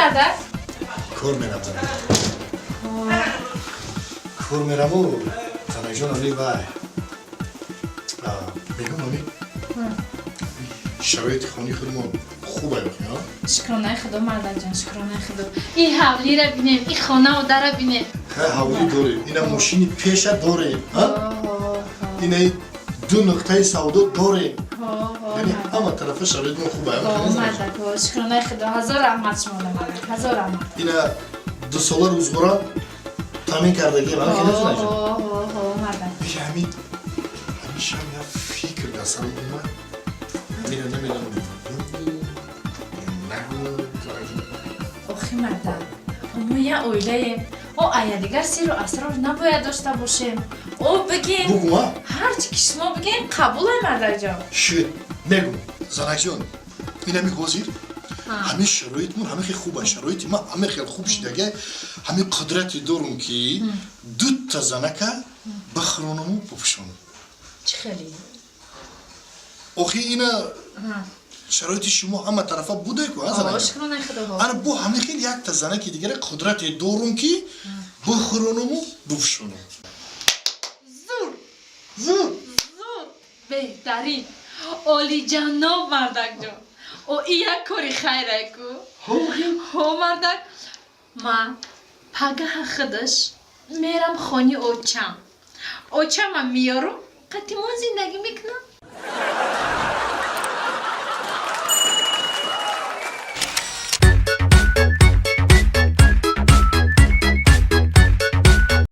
Мардак? Кор мерам, занак. Кор мераму, занакҷон, ами вай. Мегум, ами шароити хони худмон хуб ай, охи, а? Шукронаи Худо, мардакҷон, шукронаи Худо. И ҳавлира бинем, и хонаву дара бинем. Хай, ҳавлӣ дорем, ина мошини пеша дорем, а? Ина ду нуқтаи савдо дорем. Яъне ҳама тарафа шароитмон хуб ай. Мардак, шукронаи Худо, ҳазор раҳмат шумода, мардак, ҳазор раҳмат. Ина 2 сола рӯзгора таъмин кардагием, ана хеле, занакҷон. Мардак. Ҳамин ҳамишам як фикр дар сарам омад. Ҳамина намедонам, нагӯ, занакҷон. Охи, мардак, мо як оилаем, о ая дигар сиру асрор набояд дошта бошем. О, бигин. Бугум, а? Ҳарчи ки шумо бигин, қабулай, мардакҷон. Шуд, мегум, занакҷон. Инами ҳозир ҳамин шароитмон ҳама хел хуб аст, шароити ман ҳама хел хуб шидага, ҳамин қудрате дорум, ки дута занака бихӯронаму бупӯшонам. Чӣ хеле? Охи, ина шароити шумо ҳама тарафа буде ку, а, занак? Шукронаи Худо. Ана бо ҳама хел якта занаки дигара қудрате дорум, ки бихӯронаму бупӯшонам. Зур! Зур! Зур, беҳтарин, олиҷаноб, мардакҷон. О, и як кори хайрай ку. Ҳо, мардак, ман пагаҳа худаш мерам хони очам, очама меёрум, қатимон зиндагӣ мекунам.